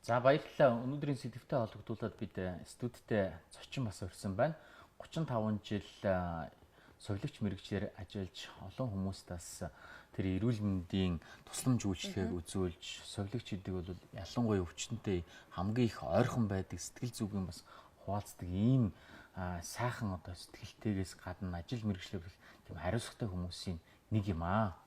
За, баярлалаа. Өнөөдрийн сэдэвтэй холбогдуулаад бид студидтэй зочин бас өрсөн байна. 35 жил сувилагч мэргэжлээр ажиллаж, олон хүмүүст бас тэр эрүүл мэндийн тусламж үйлчилгээг үзүүлж, сувилагч гэдэг бол ялангуяа өвчтөнтэй хамгийн их ойрхон байдаг, сэтгэл зүгийн бас хуваалцдаг ийм сайхан одоо сэтгэлтэйгээс гадна ажил мэргэжлээр тийм хариуцлагатай хүмүүсийн нэг юм аа.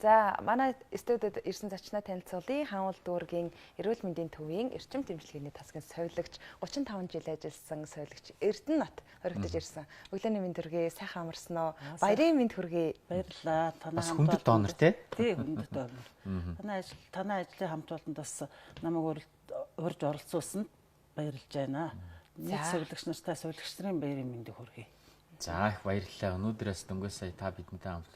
За, манай студид ирсэн зочноо танилцуулъя. Хаануул дүүргийн эрүүл мэндийн төвийн эрчим дэмжлэгийн тасгийн сувилагч, 35 жил ажилласан сувилагч Эрдэнэт хоригдож ирсэн. Өглөөний мэнд хүргэе, сайхан амарсан уу? Баярын мэнд хүргэе. Баярлалаа. Танай хамт хүндэт донор тий? Тий, хүндэт донор. Танай ажлын хамт олонд бас намайг урьж оролцуулсанд баярлж байна. Нийт сувилагч нартай сувилагч нарын баярын мэндийг хүргэе. За, их баярлалаа. Өнөөдрөөс дөнгөж сая та бидэнтэй хамт,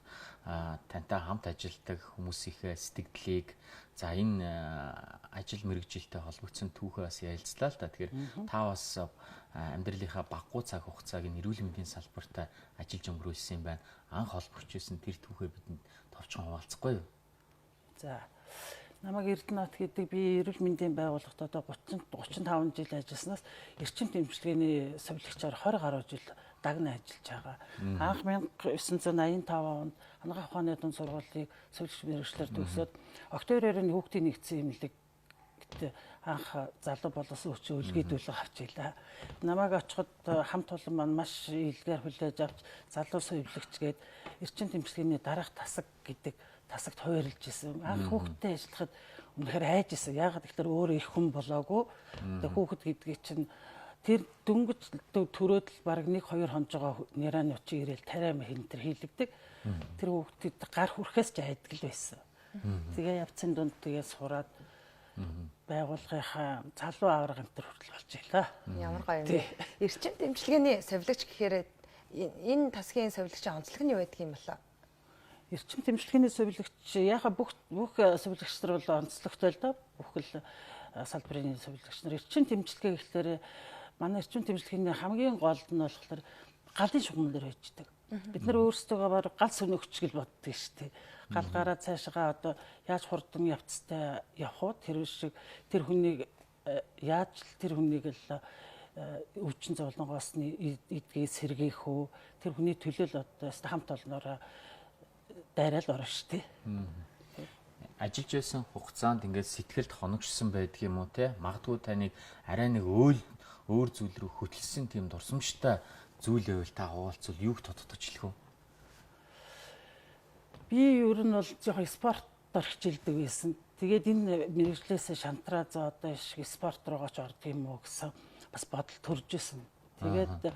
тантай хамт ажилладаг хүмүүсийнхээ сэтгэлдлийг, за, энэ ажил мэргэжилтэй холбогдсон түүхээ бас ярилцлаа л да. Тэгэхээр та бас амьдралынхаа баггүй цаг хугацааг энэ эрүүл мэндийн салбарт ажиллаж өнгөрүүлсэн юм байна. Анх холбогдож байсан тэр түүхээ бидэнд товчхон хуваалцахгүй юу? За, намайг Эрдэнэт гэдэг. Би эрүүл мэндийн байгууллагт одоо 30 35 жил ажилласнаас эрчим дэмжлэгээний сувилагчаар 20 гаруй жил дагна ажиллаж байгаа. Анх 1985 онд Анагаах ухааны дунд сургуулийг сувилагч мэргэжлээр төгсөөд, октябрийн хүүхдийн нэгдсэн эмнэлэгт анх залуу боловсон хүчин өлгийдүүлэг авч илаа. Намайг очиход хамт олон маань маш илгээр хүлээж авч, залуу сувилагч гээд эрчим дэмжлэгээний дараах тасаг гэдэг тасагт хуваарлж исэн. Анх хүүхдтэй ажиллахад үнэхээр айж исэн. Яагаад гэхээр өөрөө их хүн болоогүй. Тэгээ хүүхэд гэдгийг чинь тэр дөнгөж төрөөд л бараг 1 2 хонжогоо нэраны учи ирээл тариа хин тэр хийлэгдэг. Тэр хүүхдэд гар хүрхээс ч айдаг л байсан. Тэгээ явцын дунд тэгээ сураад, байгууллагынхаа залуу аварга энэ төр хүртэл болж илаа. Ямар гоё юм бэ? Эрчим дэмжлэгээний сувилагч гэхээр энэ тасгийн сувилагчийн онцлог нь юу байдаг юм болоо? Эрчим дэмжлэгээний сувилагч яхаа бүх бүх сувилагч нар бол онцлогтой л доо. Бүх л салбарын сувилагч нар эрчим дэмжлэгээ гэхлээр манай эрчим дэмжлэгээний хамгийн гол нь болохоор галын шугам дээр байждаг. Бид нар өөрсдөө баг гал сөнөгч гэж боддог шүү дээ. Гал гараа цаашгаа одоо яаж хурдан явцтай явах уу? Тэр шиг тэр хүнийг яаж л тэр хүнийг л өвчин зовлонгоос нь идгээ сэргээх үү? Тэр хүний төлөө л одоо хамт олноороо дайраал орно шүү дээ. Ажиллаж байсан хугацаанд ингээд сэтгэлд хоногшсон байдаг юм уу те? Магадгүй таныг арай нэг өөр өөр зүйл рүү хөтөлсөн тийм дурсамжтай зүйл байвал та хуваалцвал юуг тодтогч хэлэх вэ? Би ер нь бол жоохон спортоор хичээлдэг байсан. Тэгээд энэ мэргэжлээсээ шантраа зөө одоо шиг спорт руугаа ч ордог юм уу гэсэн бас бодол төрж исэн. Тэгээд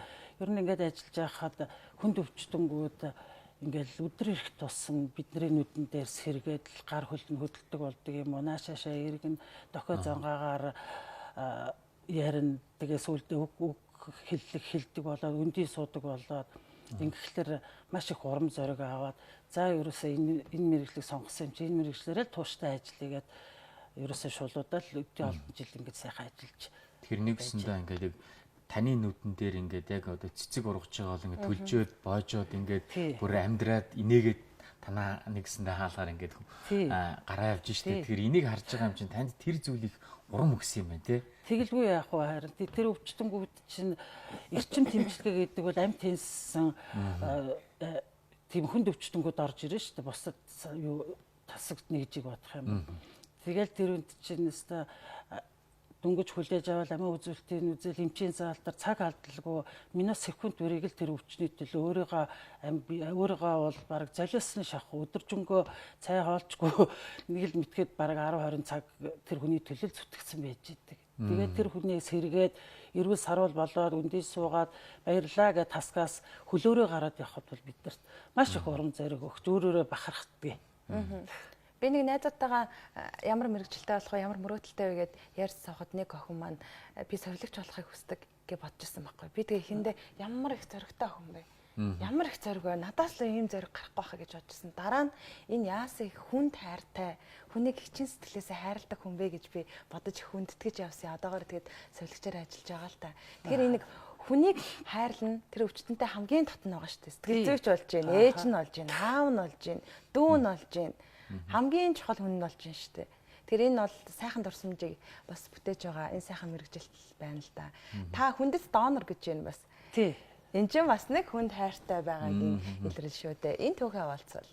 ер нь ингээд ажиллаж байхад хүнд өвчтөнгүүд ингээл өдөр ирэх тусам бидний нүдэн дээр сэргээд л гар хөл нь хөдөлдөг болдог юм уу, наашаашаа эргэн дохио зангаагаар ярина, тэгээ сүүлдээ үг үг хэллэг хэлдэг болоод, өндий суудаг болоод ингэхлээр маш их урам зориг аваад, за, ерөөсөө энэ мэргэжлийг сонгосон юм чи энэ мэргэжлээрээ л тууштай ажиллая гээд ерөөсөө шулуудаад л өдөө олон жил ингэж сайхан ажиллаж. Тэр нэгсэндээ ингээд яг таны нүдэн дээр ингээд яг одоо цэцэг ургаж байгаа бол ингээд төлжөөд, боожоод, ингээд бүр амьдраад инээгээд танаа нэгсэндээ хаалгаар ингээд гараа явж штэ. Тэгэхээр энийг харж байгаа юм чинь танд тэр зүйлийг урам өгсөн юм байна те. Тэгэлгүй яах вэ, харин тэр өвчтөнгүүд чинь эрчим тэмцэлгээ гэдэг бол амь тэнсэн тийм хүнд өвчтөнгүүд орж ирнэ штэ. Бусад юу тасагд нэгжийг бодох юм. Тэгэл тэр үнд чинь өстой дөнгөж хүлээж аваад амиа үзүүлэлтийн үзэл эмчийн заалтар цаг алдалгүй минут секунд бүрийг л тэр өвчний төлөө өөрийгөө бол бараг золиосны шах, өдөржингөө цай хоолчгүй нэг л мэдхэд бараг 10 20 цаг тэр хүний төлөө зүтгэгдсэн байж идэг. Тэгээд тэр хүнийг сэргээд, эрүүл саруул болоод, өндий суугаад, баярлаа гэж таскаас хөлөөрөө гараад явхад бол биднэрт маш их урам зориг өгч, өөрөөрөө бахархдгийг. Би нэг найзуудтайгаа ямар мэргэжилтэй болох вэ, ямар мөрөөдөлтэй вэ гэд ярьж савхад нэг охин маань би сувилагч болохыг хүсдэг гэж бодож ирсэн байхгүй. Би тэгээ эхэндээ ямар их зоригтой охин бэ? Ямар их зориг вэ? Надаас л ийм зориг гарахгүй байхаа гэж бодчихсон. Дараа нь энэ яасан их хүнд хайртай, хүнийг хичин сэтгэлээсээ хайрладаг хүн бэ гэж би бодож хүндэтгэж явсан. Одоогоор тэгээд сувилагчаар ажиллаж байгаа л та. Тэгэхээр энэ нэг хүнийг хайрлна, тэр өвчтөнтэй хамгийн дотн байгаа шүү дээ. Сэтгэл зүйч болж гин, ээж нь болж гин, аав нь болж гин, дүү нь болж гин. Хамгийн чухал хүн нь болж гин шүү дээ. Тэр энэ бол сайхан дурсамжийг бас бүтээж байгаа энэ сайхан мэргэжилт байна л да. Та хүндэт донор гэж байна бас. Тий. Энд чинь бас нэг хүнд хайртай байгаагийн илрэл шүү дээ. Энэ түүхээ хаваалцвал.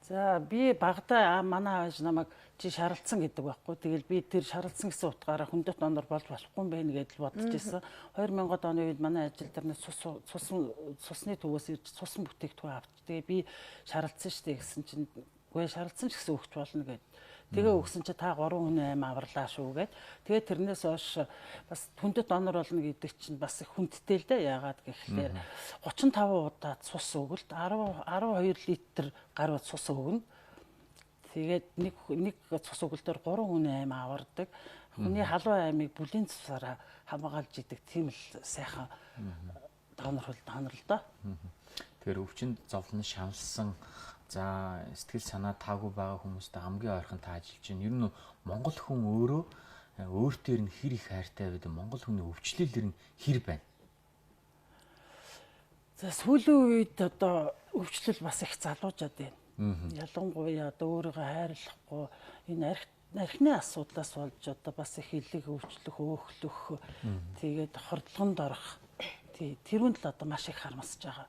За би багадаа манай аав намайг чи шаралцсан гэдэг байхгүй. Тэгэл би тэр шаралцсан гэсэн утгаараа хүндэт донор болж болохгүй юм байна гэдэл бодож ирсэн. 2000-ад оны үед манай ажил дээр нэг цусны төвөөс ирж цусан бүтээгдэхүүн авч. Тэгээ би шаралцсан штэ гэсэн чинь үгүй шаралцсан ч гэсэн өгч болно гэд. Тэгээ өгсөн чи та 3 хүний аим аварлаа шүү гэд. Тэгээ тэрнээс хойш бас хүндэт донор болно гэдэг чинь бас их хүндтэй л дээ. Яагаад гэхлээр 35 удаа цус өгөлт 10 12 литр гаруй цус өгнө. Тэгээд нэг цус өгөлтөөр 3 хүний аим авардаг. Хүний халуун аймыг бүлийн цусаараа хамгаалж идэг тийм л сайхан донор л доо. Тэгэхээр өвчнөд зовлон шаналсан, за сэтгэл санаа таагүй байгаа хүмүүстэй хамгийн ойрхон та ажиллаж байна. Ер нь Монгол хүн өөрөө өөр дээр нь хэр их хайртай байдаг, Монгол хүний өвчлөл ер нь хэр байна? За сүүлийн үед одоо өвчлөл бас их залуужаад байна. Ялангуяа одоо өөрийгөө хайрлахгүй энэ архины асуудлаас болж одоо бас их элэг өвчлөх, өөхлөх, тэгээд хордлогонд орох. Тий, тэрүүнд л одоо маш их харамсаж байгаа.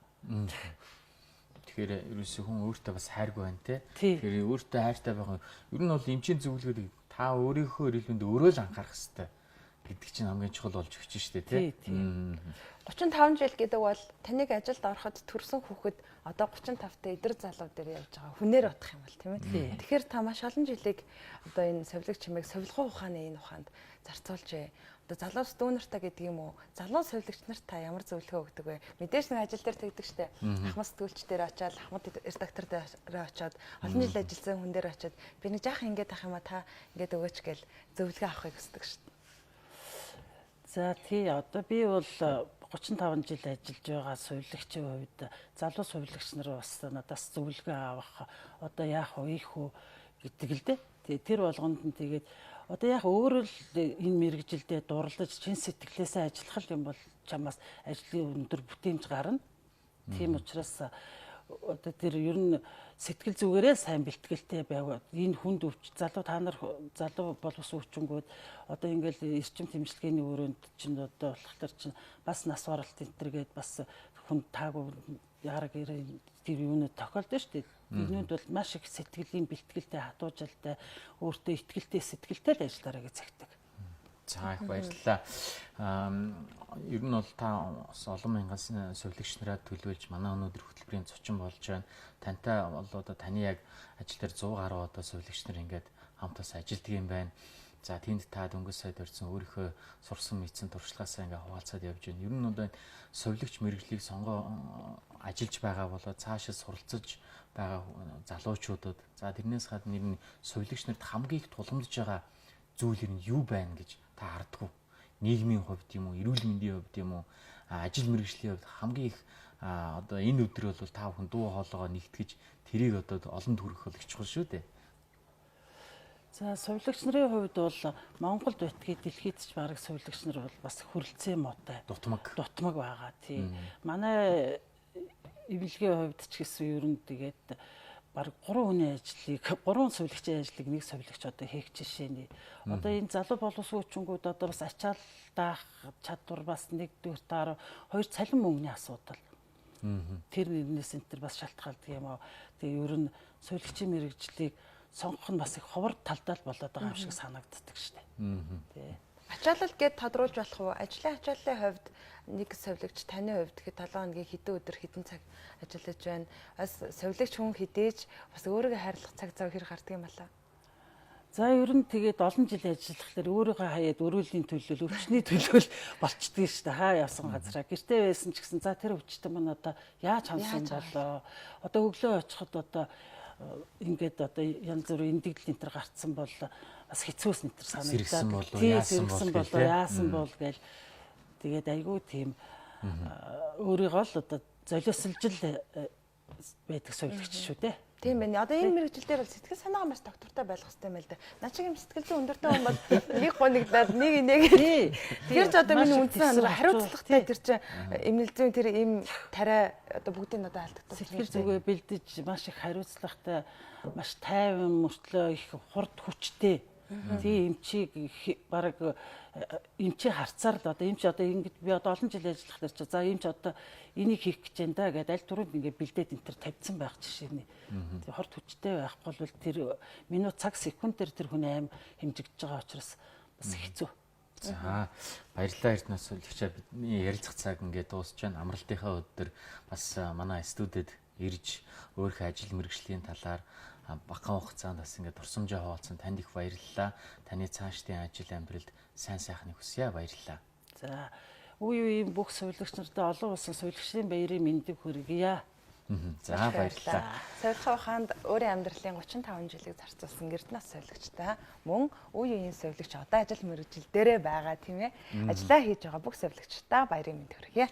Тэгэхээр ерөөсөө хүн өөртөө бас хайргүй байна те. Тэгэхээр өөртөө хайртай байх нь ер нь бол эмчийн зөвлөгөөг та өөрийнхөө эрүүл мэнд өөрөө л анхаарах хэрэгтэй гэдэг чинь хамгийн чухал болж өгч штэ те. 35 жил гэдэг бол таныг ажилд ороход төрсэн хүүхэд одоо 35 та эдэр залуу дээр явж байгаа хүнээр бодох юм бол тийм ээ. Тэгэхээр та маш олон жилийг одоо энэ совилог чимээг совилгын ухааны энэ ухаанд зарцуулжээ. Одоо залуус дүүнэртэй гэдэг юм уу? Залуу совилогч нарт та ямар зөвлөгөө өгдөг вэ? Мэдээж нэг ажил дээр тэгдэг штэ. Ахмад сэтгүүлч дээр очиад, ахмад редактор дээр очиад, олон жил ажилласан хүн дээр очиад би нэг жаахан ингэж ах юм а та ингэж өгөөч гэл зөвлөгөө авахыг хүсдэг штэ. За тий, одоо би бол 35 жил ажиллаж байгаа сувилагчийн хувьд залуу сувилагч нар бас надаас зөвлөгөө авах одоо яах вэ, ийх үү гэдэг л дээ. Тий, тэр болгонд нь тэгээд одоо яг өөрөө л энэ мэргэжилдээ дурлаж чин сэтгэлээсээ ажиллах юм бол чамаас ажлын өндөр бүтээмж гарна. Тийм учраас одоо тэр ер нь сэтгэл зүгээрээ сайн бэлтгэлтэй байв. Энэ хүнд өвч залуу та нар залуу боловсон өвчнгүүд одоо ингээл эрчим тэмцэлгээний өрөөнд чинь одоо болохоор чинь бас нас баралт энтергээд бас хүн таагүй яараг гэрээ тэр юунууд тохиолдсон шүү дээ. Энүүд бол маш их сэтгэлийн бэлтгэлтэй, хатуужилтай, өөртөө ихтгэлтэй, сэтгэлтэй л ажиллаарай гэж загтаг. За их баярлалаа. Ер нь бол та бас олон мянган сувилагч нараа төлөөлж манай өнөөдөр хөтөлбөрийн зочин болж байна. Тантай бол одоо таны яг ажил дээр 100 гаруй одоо сувилагч нар ингээд хамт бас ажилддаг юм байна. За тэнд та дөнгөж сайд орсон өөрийнхөө сурсан мэдсэн туршлагаасаа ингээд хуваалцаад явж байна. Ер нь одоо сувилагч мэргэжлийг сонгоо ажиллаж байгаа болоо цаашаа суралцаж байгаа залуучуудад за тэрнээс гадна ер нь сувилагч нарт хамгийн их тулгамдж байгаа зүйл ер нь юу байна гэж та хардггүй. Нийгмийн хувьд юм уу, эрүүл мэндийн хувьд юм уу, ажил мэргэжлийн хувьд хамгийн их одоо энэ өдөр бол та бүхэн дуу хоолойгоо нэгтгэж тэрийг одоо олонд хүргэх бол их чухал шүү дээ. За сувилагч нарын хувьд бол Монголд байтгийг дэлхийд ч бараг сувилагч нар бол бас хүрэлцээ муутай. Дутмаг байгаа тий. Манай эвлэгийн хувьд ч гэсэн ер нь тэгээд бараг 3 хүний ажлыг 3 сувилагчийн ажлыг нэг сувилагч одоо хийх жишээний. Одоо энэ залуу боловсон хүчингүүд одоо бас ачаал даах чадвар бас нэгдүгээр таар хоёр цалин мөнгөний асуудал. Тэр нэрнээс энэ төр бас шалтгаалдаг юм аа. Тэгээ ер нь сувилагчийн мэргэжлийг сонгох нь бас их ховор талдаа л болоод байгаа юм шиг санагддаг шүү дээ. Тэ. Ачаалал гэд тодруулж болох уу? Ажлын ачааллын хувьд нэг сувилагч таны хувьд гэхэд 7 хоногийн хэдэн өдөр хэдэн цаг ажиллаж байна? Бас сувилагч хүн хэдийч бас өөрийгөө хайрлах цаг зав хэр гардаг юм балаа? За ер нь тэгээд олон жил ажиллахлаар өөрийгөө хаяад өрөөлийн төлөөл, өвчний төлөөл болчдөг шүү дээ. Хаа явсан газараа гэртээ байсан ч гэсэн за тэр өвчтөн маань одоо яаж хансан болоо? Одоо өглөө очиход одоо ингээд одоо янз бүрийн эндэгдэл энэ төр гарцсан бол бас хэцүүс энэ төр санагдаад яасан болоо яасан бол гээл тэгээд айгүй тийм өөрийгөө л одоо золиослж л байдаг сувилагч шүү дээ. Тийм байна. Одоо энэ мэргэжил дээр бол сэтгэл санаагаа маш доктортой байх хэрэгтэй юм л да. Наа чиг юм сэтгэл зүйн өндөртэй хүн бол нэг гонигдаад нэг инээгээд. Тэр ч одоо миний үндсэн ханаар хариуцлагатай тэр чинь эмнэл зүйн тэр им тариа одоо бүгдийг одоо алдагдсан. Сэтгэл зүгээ бэлдэж маш их хариуцлагатай, маш тайван мөртлөө их хурд хүчтэй. Тийм эмчийг бараг эмчийн харцаар л одоо эмч одоо ингэж би одоо олон жил ажиллах дээр чи за эмч одоо энийг хийх гэж байна да гэдээ аль түрүүнд ингээд бэлдээд энэ төр тавьсан байх жишээний. Тэр хорт хүчтэй байхгүй бол тэр минут цаг секундээр тэр хүний аим хэмжигдэж байгаа учраас бас хэцүү. За, баярлалаа Эрдэнэт сувилагчаа, бидний ярилцах цаг ингээд дуусч байна. Амралтынхаа өдөр бас манай студид ирж өөрийнхөө ажил мэргэжлийн талаар багахан хугацаанд бас ингээд дурсамжаа хуваалцсан танд их баярлалаа. Таны цаашдын ажил амьдралд сайн сайхныг хүсье. Баярлалаа. За, үе үеийн бүх сувилагч нартаа олон улсын сувилагчдын баярын мэндийг хүргье. За, баярлалаа. Сувилахын ухаанд өөрийн амьдралын 35 жилийг зарцуулсан Эрдэнэт сувилагчтай мөн үе үеийн сувилагч одоо ажил мэргэжил дээрээ байгаа, тийм ээ. Ажлаа хийж байгаа бүх сувилагчдаа баярын мэнд хүргье.